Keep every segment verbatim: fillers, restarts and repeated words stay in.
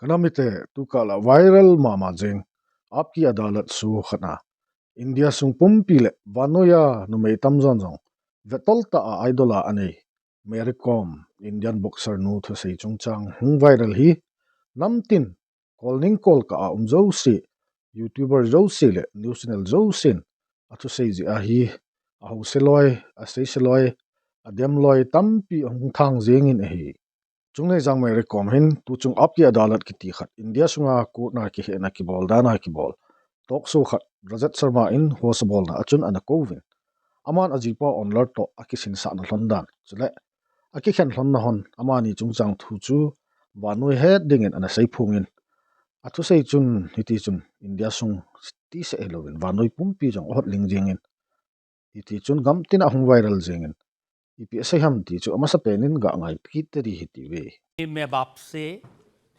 Ana mite, tukah la viral mama jing Aap Ki Adalat show khat a India sung pumpi le vannoi a numei tamjon jong vetol tah a idol a anei Mary Kom, Indian boxer nu thusei chungchang hung viral hi namtin Kolning Kolkah a um jouse, YouTuber jouse le news channel jousen athusei jeh a hi ahouse loi, aseise loi, adem loi tampi ahung thang jengin ahi. Chungnei Jangmei Mary Kom hin tuchung Aap Ki Adalat kiti khat India sunga court na kihehna kibol dan a kibol talk show khat Rajat Sharma in host bolna a chun ana kouvin, aman ajipa owner toh akisinsahna lhon dan chule akikhen lhonna hon amani chungchang thu chu vannoi het dingin ana seiphongin, athusei chun hiti chun India sung tiseh hilouvin vannoi pumpi jong ahot ling jengin, hiti chun gamtin ahung viral jengin, ipi asei ham ti chu amasapen in ga ngai kit tadi hitiuve. मैं अब आपसे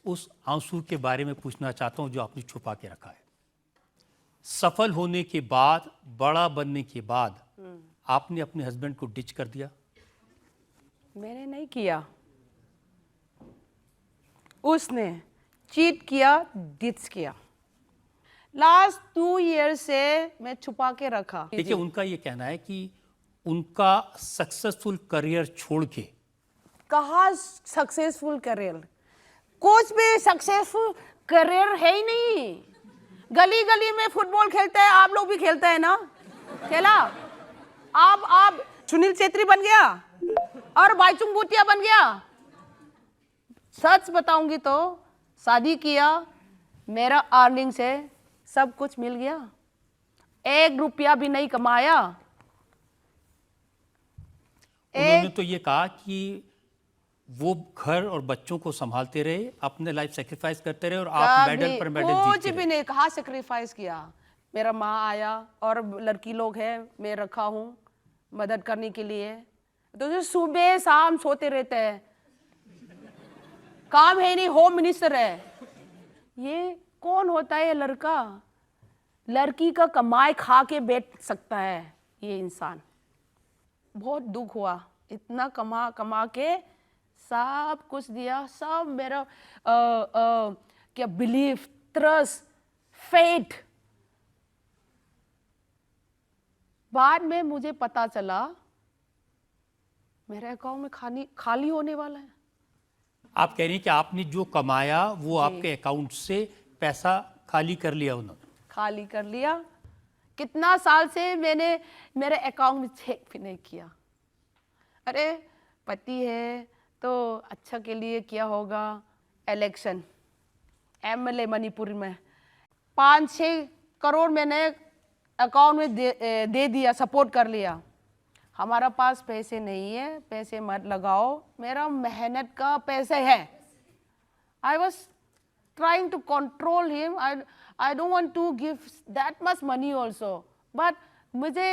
उस आंसू के बारे में पूछना चाहता हूं जो आपने छुपा के रखा है। सफल होने के बाद, बड़ा बनने के बाद आपने अपने हस्बैंड को डिच कर दिया? मैंने नहीं किया। उसने चीट किया, डिच किया। लास्ट टू ईयर से मैं छुपा के रखा। देखिए, उनका ये कहना है कि उनका सक्सेसफुल करियर छोड़ के कहा सक्सेसफुल करियर? कुछ भी सक्सेसफुल करियर है ही नहीं। गली गली में फुटबॉल खेलता है, आप लोग भी खेलता है ना, खेला? आप आप सुनील छेत्री बन गया और बाईचुंग भूटिया बन गया। सच बताऊंगी तो शादी किया, मेरा अर्निंग से सब कुछ मिल गया, एक रुपया भी नहीं कमाया। उन्होंने तो ये कहा कि वो घर और बच्चों को संभालते रहे, अपने लाइफ सेक्रीफाइस करते रहे और आप मेडल कभी पर मेडल कुछ जीतते भी रहे। नहीं कहा, सेक्रीफाइस किया। मेरा माँ आया और लड़की लोग है, मैं रखा हूँ मदद करने के लिए। तो सुबह शाम सोते रहते हैं, काम है नहीं, होम मिनिस्टर है। ये कौन होता है ये लड़का? लड़की का कमाई खा के बैठ सकता है ये इंसान। बहुत दुख हुआ, इतना कमा कमा के सब कुछ दिया, सब मेरा अ, अ, क्या बिलीफ, ट्रस्ट, फेथ। बाद में मुझे पता चला मेरा अकाउंट में खाली खाली होने वाला है। आप कह रही हैं कि आपने जो कमाया वो आपके अकाउंट से पैसा खाली कर लिया उन्होंने। खाली कर लिया। कितना साल से मैंने मेरे अकाउंट में चेक भी नहीं किया। अरे, पति है तो अच्छा के लिए किया होगा। इलेक्शन, एमएलए मणिपुर में पाँच छः करोड़ मैंने अकाउंट में दे, ए, दे दिया, सपोर्ट कर लिया। हमारा पास पैसे नहीं है, पैसे मत लगाओ, मेरा मेहनत का पैसे है। I was trying to control him. I I don't want to give that much money also, but मुझे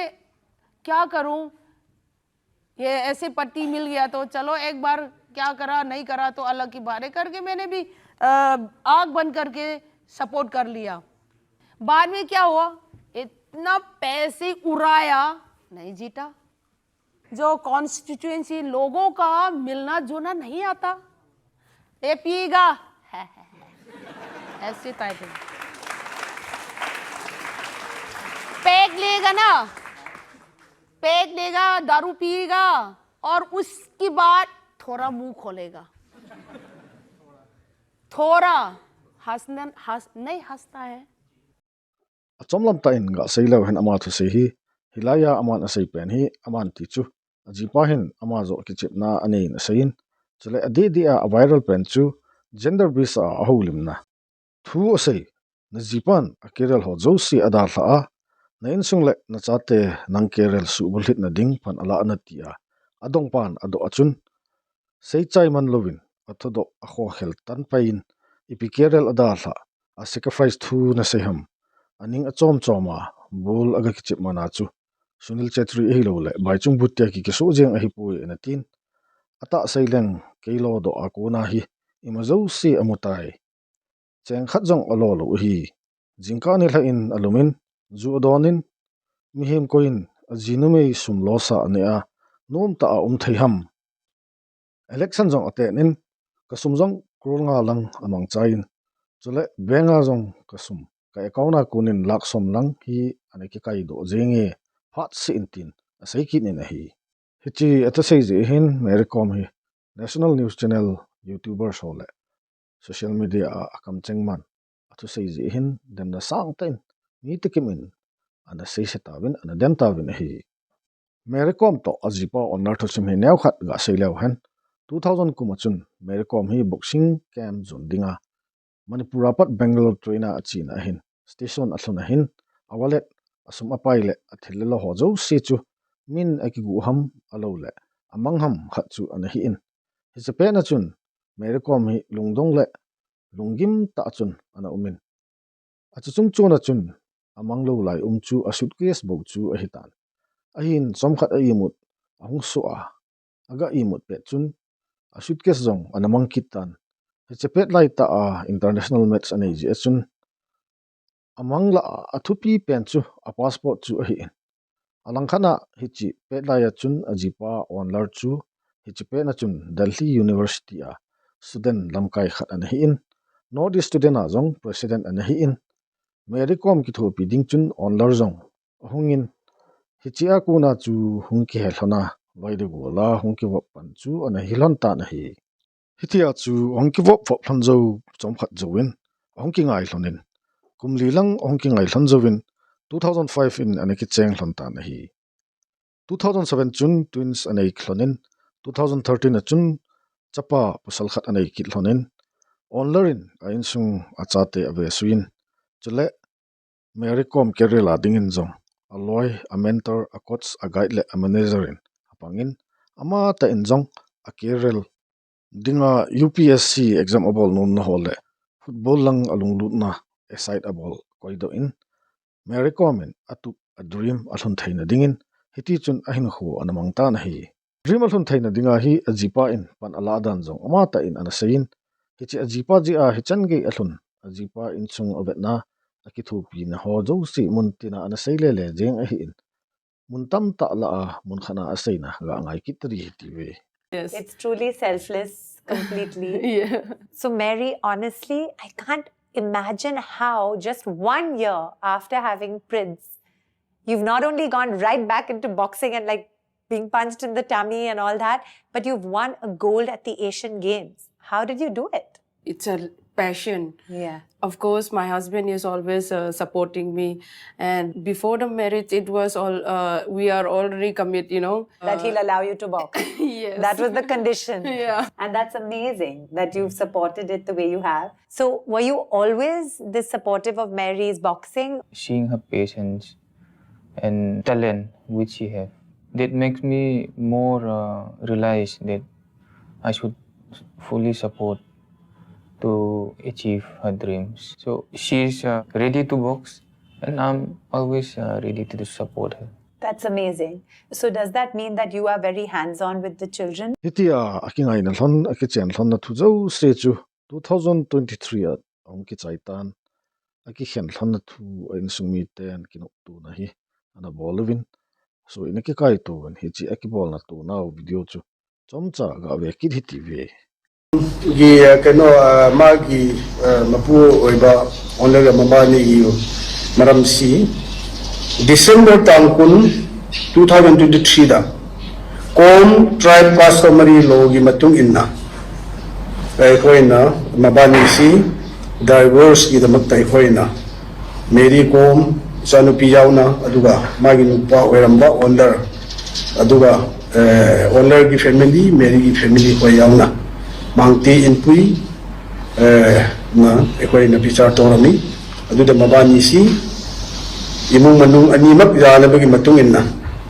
क्या करूं, ये ऐसे पति मिल गया तो चलो एक बार क्या करा नहीं करा तो अलग की बात है करके मैंने भी अ, आंख बंद करके सपोर्ट कर लिया। बाद में क्या हुआ, इतना पैसे उड़ाया, नहीं जीता। जो कॉन्स्टिट्यूएंसी लोगों का मिलना जुलना नहीं आता, ये पिएगा ऐसे टाइप है। पैक लेगा ना, पैक लेगा, दारू पिएगा और उसके बाद थोड़ा मुंह खोलेगा, थोड़ा हंसना हंस नहीं हंसता है। Achomlam tah in gasei leu hen ama thusei hi, hilaiya aman asei pen hi aman ti chu, ajipa hin ama joh kichepna anei in asei in, chule adeh deh a viral pen chu gender based a ahoulimna. Thu asei, najipan acareer ho jouse adalhah a, na insung le nachate nang career suhbulhitna ding pan alah nati a, adongpan adoh a chun, seichai man louvin athudoh akhokhel tan pai in, ipi career adalhah, asacrifice thu nasei ham, aning achom chom a, bol aga kichep man a chu, Sunil Chhetri ahilouleh Bhaichung Bhutia ki kisuh jeng ahipoi anatin, atahsei leng keilo doh a kona hi ima jouse amutai. Cheng khat jong alo lou ahi. Jingkah nilhah in alumin, ju adonin, mihem koiyin aji numei sum losa aneh a, nomtah a um thei ham. Election jong aten in, kasum jong crore nga lang amangchai in, Chule bank a jong ka sum, ka account a konin lakh som lang hi ana kikai doh jenge, phat seh in tin asei kit in ahi. Hiche athusei jeh hin Mary Kom hi national news channel, YouTuber ho le social media a akam chengman athusei jeh hin demna sangtah in mi tikim in ana seise tauvin, ana dem tauvin ahi. Mary Kom toh ajipa Honor thusim hi neokhat gasei leu hen, two thousand kum a chun Mary Kom hi boxing camp jon dinga Manipur a pat Bangalore train a achena ahin, station alhun ahin, a wallet, asum apai le athil le lo ho jouse chu min akiguh ham, alou le amang ham khat chu ana hi in. Hiche pet na chun Mary Kom hi lungdong le lunggim tah chun ana um in, achuchung chon a chun amang lou lai um chu a suitcase bou chu ahitan. Ahin chomkhat a imut ahung soh a, aga imut pet chun a suitcase jong ana mang kit tan. Hiche pet lai tah a international match anei jeh a chun amang lah a athupi pen chu a passport chu ahi in. Alangkhat a hiche pet lai a chun ajipa Honor chu hiche pet na chun Delhi University a student lamkai khat ana hi in, North East student a jong president ana hi in, Mary Kom kithopi ding chun Honor jong ahung in, hiche a kona chu hung kihe lhon a, loi de gol a hung kivop pan chu ana hi lhon tan ahi. Hitia chu ahung kivop vop lhon jou chomkhat jouvin ahung kingai lhon in, kum li lang ahung kingai lhon jouvin two thousand five in ana kicheng lhon tan ahi. Two thousand seven chun twins anei lhon in, two thousand thirteen a chun chapa pasal khat anei kit lhon in, Honor in a insung achate avesui in, chule Mary Kom career a dingin jong a loi, a mentor, a coach, a guide le a manager in apang in, amatah in jong a career dinga U P S C exam abol nomna ho le football lang alunglutna aside abol koidoh in, Mary Kom in atup a dream alhun theina dingin hiti chun ahinkho ana mang tan ahi. Dream alhun theina dinga hi ajipa in pan alah dan jong amatah in ana sei in, hiche ajipa jeh a hichan gei alhun, ajipa insung avetna, akithopina ho jouse mun tina ana sei lele jeng ahi in, mun tamtah lah a mun khat a aseina ga ngai kit tadi hiti ve. Yes. It's truly selfless, completely. Yeah. So, Mary, honestly, I can't imagine how just one year after having Prince, you've not only gone right back into boxing and, like, being punched in the tummy and all that, but you've won a gold at the Asian Games. How did you do it? It's a passion. Yeah. Of course, my husband is always uh, supporting me. And before the marriage, it was all, uh, we are already commit, you know. That he'll allow you to box. Yes. That was the condition. Yeah. And that's amazing that you've supported it the way you have. So, were you always this supportive of Mary's boxing? Seeing her patience and talent which she have, that makes me more uh, realize that I should fully support to achieve her dreams. So she's uh, ready to box, and I'm always uh, ready to support her. That's amazing. So does that mean that you are very hands-on with the children? Hitia akingaina lhon, akichen lhonna thu jouse chu two thousand twenty-three a ahung kichai tan. Akikhen lhonna thu a insung miten kinoptona hi ana bol uvin, so in akikaito uvin, hiche akibolna tonau video chu chomcha gave kit hiti ve. ꯒꯤ ꯀꯩꯅꯣ ꯃꯥꯒꯤ ꯃꯄꯨ ꯑꯣꯏꯕ ꯑꯣꯅꯔ ꯃꯕꯥꯅꯤꯒꯤ ꯃꯔꯝꯁꯤ December ꯇꯥꯡ ꯀꯨꯟ, two thousand twenty three ꯗ Kom tribe customary law ꯒꯤ ꯃꯇꯨꯡ ꯏꯟꯅ ꯑꯩꯈꯣꯏꯅ ꯃꯕꯥꯅꯤꯁꯤ divorce ꯒꯤꯗꯃꯛꯇ ꯑꯩꯈꯣꯏꯅ Mary Kom ꯏꯆꯥꯅꯨꯄꯤ ꯌꯥꯎꯅ ꯑꯗꯨꯒ ꯃꯥꯒꯤ ꯅꯨꯄꯥ ꯑꯣꯏꯔꯝꯕ ꯑꯣꯅꯔ ꯑꯗꯨꯒ ꯑꯣꯅꯔꯒꯤ family, Maryꯒꯤ family ꯑꯩꯈꯣꯏ ꯌꯥꯎꯅ ꯃꯥꯡꯇꯦ ꯏꯟꯄꯨꯏ ꯅ ꯑꯩꯈꯣꯏꯅ ꯕꯤꯆꯥꯔ ꯇꯧꯔꯝꯃꯤ꯫ ꯑꯗꯨꯗ ꯃꯕꯥꯅꯤꯁꯤ ꯏꯃꯨꯡ ꯃꯅꯨꯡ ꯑꯅꯤꯃꯛ ꯌꯥꯅꯕꯒꯤ ꯃꯇꯨꯡ ꯏꯟꯅ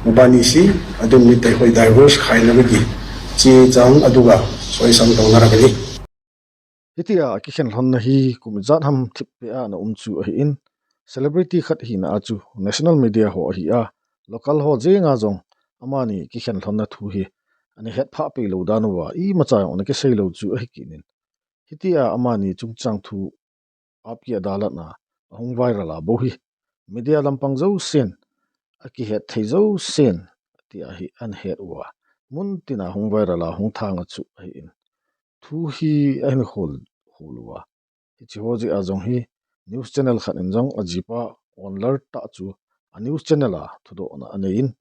ꯃꯕꯥꯅꯤꯁꯤ ꯑꯗꯨ ꯅꯨꯃꯤꯠꯇ ꯑꯩꯈꯣꯏ divorce ꯈꯥꯏꯅꯕꯒꯤ ꯆꯦ ꯆꯥꯡ ꯑꯗꯨꯒ ꯁꯣꯏ ꯁꯝ ꯇꯧꯅꯔꯕꯅꯤ꯫ Hitia akikhen lhonna hi kum ijat ham thipbeh a ana um chu ahi in, celebrity khat hina a chu national media ho ahi a, local ho jenga jong amani kikhen lhonna thu hi ana hetphah peh lou dan uva imacha jong ana kisei lou chu ahi kit in. Hitia amani chungchang thu Aap Ki Adaalat na ahung viral a bou hi media lampang jousen akihet thei jousen tia hi ana het uva, mun tina hung viral a hung thang a chu ahi in, thu hi ahin khol khol uva. Hichi ho jeh a jong hi news channel khat in jong ajipa Onlar tah chu a news channel a thudohna anei in,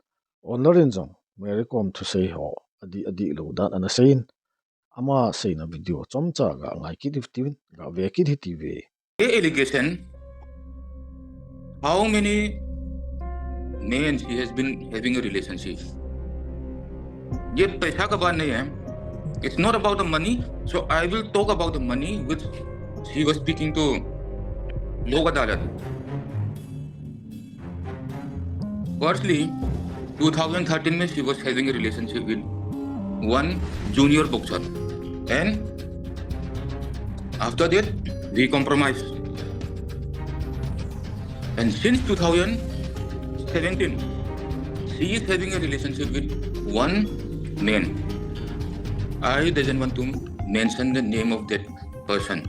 Onlar in jong Mary Kom thusei ho adih adih lou dan ana sei in, ama seina video chomcha ga ngai kit hiti uvin, ga ve kit hiti uve. ये allegation, how many men she has been having a relationship? ये पैसा का बात नहीं है. It's not about the money. So I will talk about the money which she was speaking to लोक अदालत. Firstly, two thousand thirteen में she was having a relationship with one junior boxer, and after that we compromised. And since two thousand seventeen, she is having a relationship with one man. I doesn't want to mention the name of that person.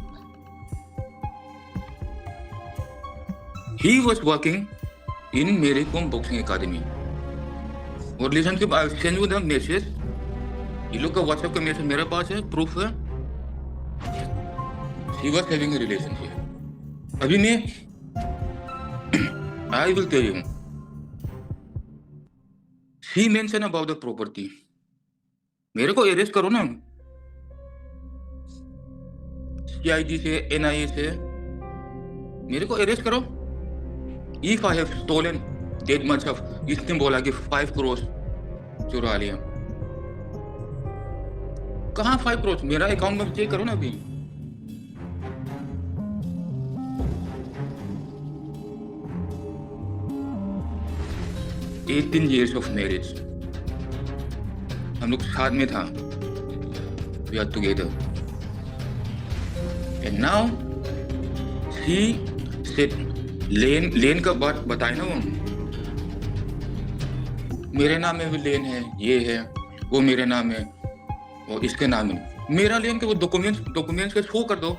He was working in Mary Kom Boxing Academy. और relationship, I send you the message, ये लोग का व्हाट्सएप का मैसेज मेरे पास है, प्रूफ है. She was having a relationship. अभी मैं, I will tell you, she mentioned about the property. मेरे को अरेस्ट करो ना, सीआईडी से, एनआईए से मेरे को अरेस्ट करो. If I have stolen that much of, इसने बोला कि फाइव करोड़ चुरा लिया. कहाँ फाइव करोड़? मेरा अकाउंट में चेक करो ना अभी. एटीन ईयर्स ऑफ मैरिज, हम लोग साथ में था, we are together. And now she said, लेन, लेन का बात बताए ना वो, मेरे नाम में भी लेन है, ये है, वो मेरे नाम है, और इसके नाम है. मेरा लेन के वो डॉक्यूमेंट्स, डॉक्यूमेंट्स के शो कर दो.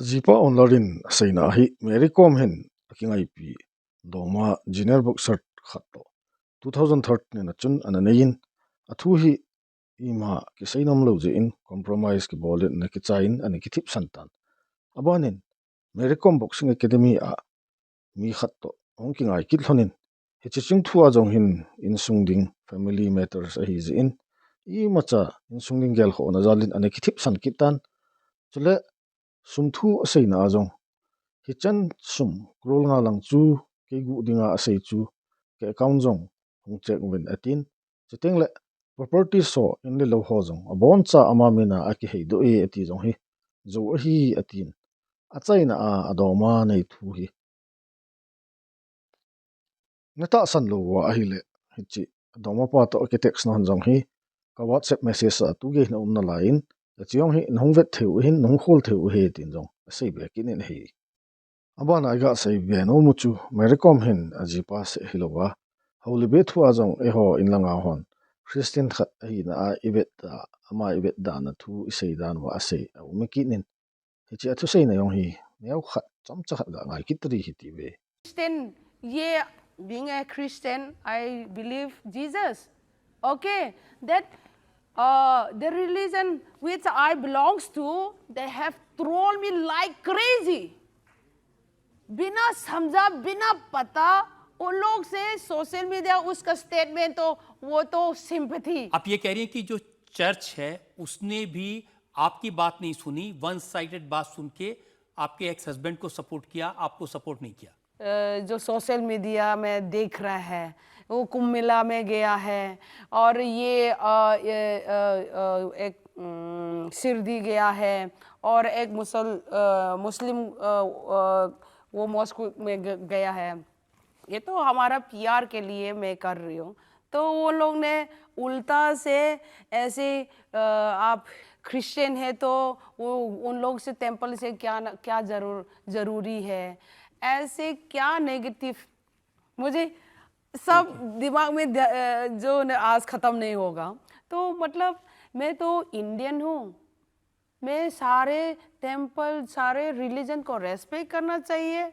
Ajipa Onlar in aseina ahi, Mary Kom hin akingaipi doma junior boxer khat toh two thousand thirteen a chun ana nei in, athu hi ima kisei nom lou jeh in compromise kibol in ana kichai in ana kithipsan tan. Aban in Mary Kom Boxing Academy a mi khat toh ahung kingai kit lhon in, hiche chingthu a jong hin insung ding, family matters ahi jeh in, imacha insung ding gelkhohna jal in ana kithipsan kit tan. Chule sum thu aseina a jong, hichan sum crore nga lang chu kei guh dinga asei chu, ka account jong hung check uvin atin. Chuteng le property ho, in le lou ho jong abonchan ama mina akihei doh e ati jong hi jou ahi atin. Achaina a adoma nei thu hi natahsan lou uva ahile, hiche adoma pa toh akitext na hon jong hi ka WhatsApp message a tugei na um nalai in, hiche jong hi nahung vet thei u ahin, nahung khol thei u ahi tin jong asei be kit in ahi. Abana iga sei be nom u chu, Mary Kom hin ajipa seh hilouva, houlibe thu a jong eiho in langa hon Christian khat ahina a ivet da, ama ivet dan a thu isei dan uva asei aum kit in, hiche athuseina jong hi neokhat chomcha khat ga ngai kit tadi hiti uve. Christian, yeah, being a Christian, I believe Jesus. Okay, that uh, the religion which I belongs to, they have trolled me like crazy. बिना समझा, बिना पता, उन लोग से social media उसका स्टेटमेंट तो वो तो सिंपथी. आप ये कह रही हैं कि जो चर्च है उसने भी आपकी बात नहीं सुनी, वन साइडेड बात सुन के आपके एक्स हस्बैंड को सपोर्ट किया, आपको सपोर्ट नहीं किया. अ, जो सोशल मीडिया में देख रहा है, वो कुंभ मेला में गया है और ये, अ, ये, अ, अ, एक, उम, शिरडी गया है और एक मुसल-, अ, मुस्लिम, अ, अ, वो मॉस्क में ग-, गया है. ये तो हमारा पीआर के लिए मैं कर रही हूँ. तो वो लोग ने उल्टा से ऐसे, अ, आप क्रिश्चियन है तो वो उन लोग से टेम्पल से क्या न-, क्या जरूर, जरूरी है, ऐसे क्या नेगेटिव, मुझे सब दिमाग में ध-, अ, जो न, आज खत्म नहीं होगा. तो मतलब मैं तो इंडियन हूँ, मैं सारे टेम्पल, सारे रिलीजन को रेस्पेक्ट करना चाहिए.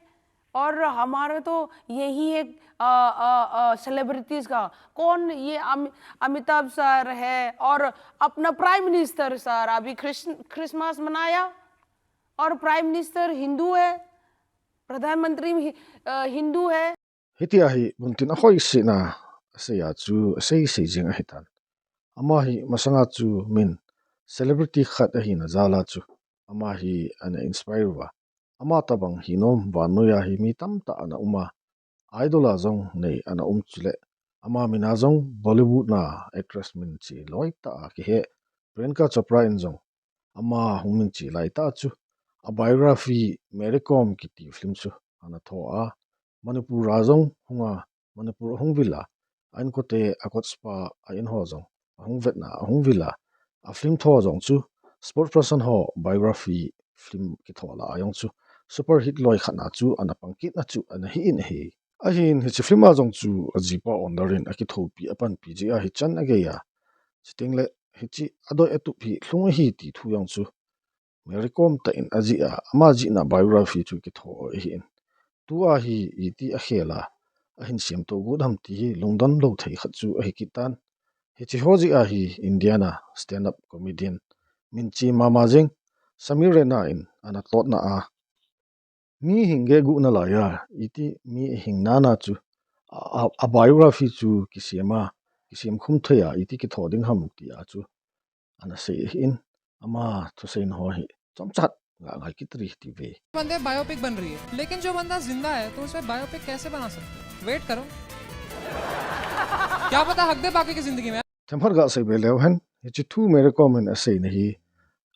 और हमारा तो यही है, अ, अ, अ, सेलिब्रिटीज का, कौन ये अमि-, अमिताभ सर है और अपना प्राइम मिनिस्टर सर अभी क्रिस-, क्रिसमस मनाया. और प्राइम मिनिस्टर हिंदू है, प्रधानमंत्री भी, अ, हिंदू है। Hitia hi muntin ahoisena asei a chu asei sei jing ahitan. Ama hi masanga chu min celebrity khat ahina jal a chu ama hi ana inspire uva. Ama tabang hinom vannoiya hi mi tamtah ana um a, idol a jong nei ana um chule ama mina jong Bollywood na actress min che loi tah a kihe Priyanka Chopra in jong ama hung min che lai tah chu a biography Mary Kom kiti film chu ana tho a, Manipur a jong hung a, Manipur ahung vil a, a inkote a coach pa a in ho jong ahung vetna ahung vil a, a film tho jong chu sports person ho biography film kitho lah a jong chu super hit loi khat na chu ana pang kitna chu ana hi in ahi. Ahin hiche film a jong chu ajipa owner in akithopi apanpi jeh a hichan agei a, chuteng le hiche adoi atup hi lhung ahi ti thu jong chu Mary Kom tah in ajih a, ama jihna biography chu kitho ahin. Tua hi iti akhel a, ahin siamto got ham ti hi lungdon lou thei khat chu ahi kit tan. Hiche ho jeh a hi India na stand up comedian min che mama jing Samir Raina in ana tlotna a, mi hing geh guh nalai a, iti mi hing nana chu a, a, a biography chu kisem a, kisem khum thei a, iti kitho ding ham ti a chu ana sei ahin, ama thuseina ho hi chomcha ga ngai kit ri ti ve. बंदे बायोपिक बन रही है, लेकिन जो बंदा जिंदा है तो उस पे बायोपिक कैसे बना सकते हैं? वेट करो, क्या पता हक दे बाकी की जिंदगी में। Themkhat ga sei be leu hen, hiche thu Mary Kom in aseina hi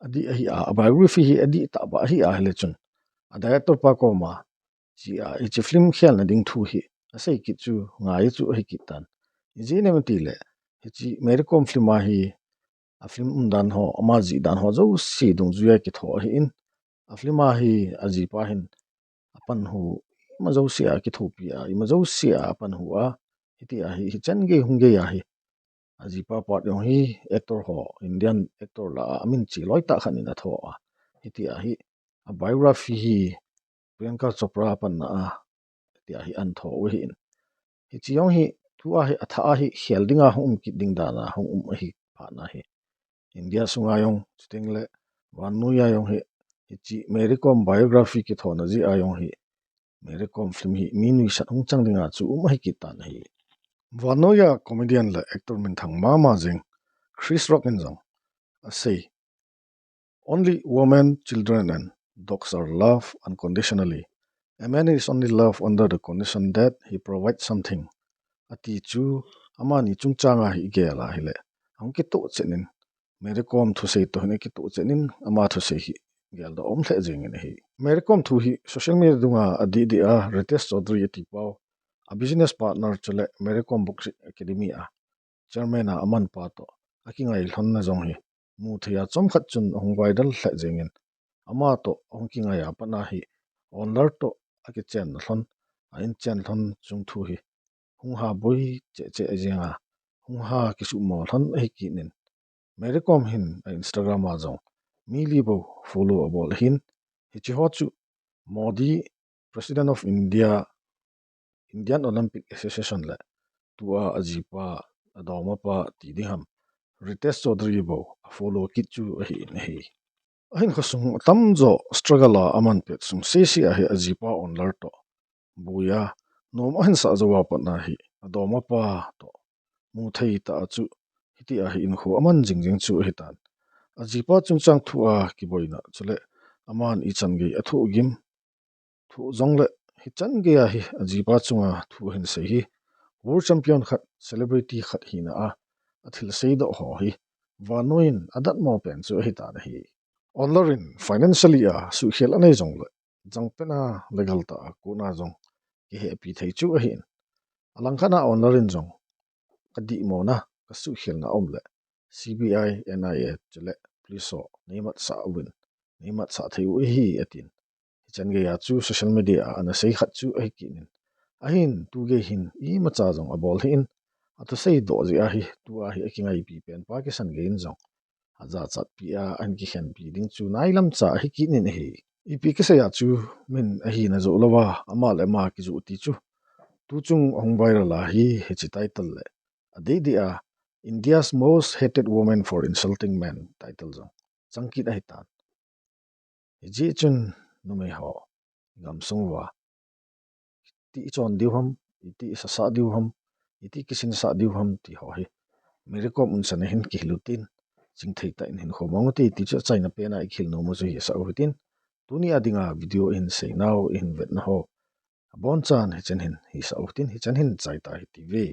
adih ahi a, a biography hi adih tah ba ahi a hile chun, a director pa koma che a, hiche film khelna ding thu hi asei kit chu ngai chu ahi kit tan. Ijeh inem itile hiche Mary Kom film a hi a film umdan ho, ama jihdan ho jouse dungjuia kitho ahin, a film a hi ajipa hin apanhu ima jouse a kithopi a, ima jouse a apanhu a, hitia hi hichan gei hung gei a hi ajipa part jong hi actor ho, Indian actor lah a amin che loi tah khat in atho a, hitia hi a biography hi Priyanka Chopra panna a, tia hi ana tho u ahin. Hiche jong hi tua hi athah a hi khel dinga hung um kit ding dan a hung um ahi phatna hi India sunga jong chuteng le vannoiya jong hi hiche Mary Kom biography kithona jeh a jong hi Mary Kom film hi mi nuisat hung chang dinga chu um ahi kit tan ahi. Vannoiya comedian le actor minthang mama jing Chris Rock in jong asei, Only women, children and dogs are loved unconditionally. A man is only loved under the condition that he provides something, ati chu amani chungchanga hi igel a hile, ahung kitoh chen in, Mary Kom thusei toh hin akitoh chen in, ama thusei hi geldoh um lheh jeng in ahi. Mary Kom thu hi social media dunga adih dih a Ritesh Chaudhary ati pau, a business partner chule Mary Kom Boxing Academy a chairman a aman pa toh akingai lhonna jong hi muthei a chomkhat chun ahung viral lheh jeng in, ama toh ahung kingai a pat a hi owner toh akichenna lhon, a inchen lhon chung thu hi hung ha boi cheh cheh jeng a, hung ha kisuhmo lhon ahi kit in, Mary Kom hin a Instagram a jong mi li bou follow abol ahin, hiche ho chu Modi, President of India, Indian Olympic Association le tua ajipa, adongmapa ti ding ham, Ritesh Chaudhary bou afollow kit chu ahin ahi. Ahin khosung atamjo struggle a aman pet sung sese a hi ajipa owner toh buia nom ahin sah jou a pat a hi adongmapa toh muthei tah a chu hitia hi hinkho aman jingjing chu ahitan. Ajipa chungchang thu a kiboina chule aman ichan gei athoh gim, thoh jongle hichan gei a hi ajipa chunga thu ahin sei hi world champion khat, celebrity khat hina a athil seidoh ho hi vannoiyin adatmo pen chu ahitan ahi. Owner in financially a suhkhel anei jongle jangpen a legal tah a court a jong kihehpi thei chu ahin. Alangkhat a owner in jong kadihmona, kasuhkhelna aum le C B I, N I A chule police ho neimatsah uvin, neimatsah thei u ahi atin. Hichan gei a chu social media a ana sei khat chu ahi kit in. Ahin tu gei hin imacha jong abol hih in, athusei doh jeh a hi tua hi akingaipi pen pa kisan gei in jong ajachatpi a ahin kikhenpi ding chu nailam cha ahi kit in ahi. Ipi kisei a chu min ahina joh louva ama le ama kijoh ti chu tuchung ahung viral a hi hiche title le adeh deh a India's Most Hated Woman for Insulting Men title jong chang kit ahitan. Hijeh chun numei ho gamsung uva iti ichon diu ham, iti isasah diu ham, iti kisinsah diu ham ti ho hi Mary Kom unsan a hin kihil utin, chingthei tah in hinkho mang ute ti chu achaina pen a ikihil nom u chu hisah u hitin, tuni a dinga video ihin seinau, ihin vetna ho abonchan hichan hin hisah u hitin, hichan hin chai ta hitiuve.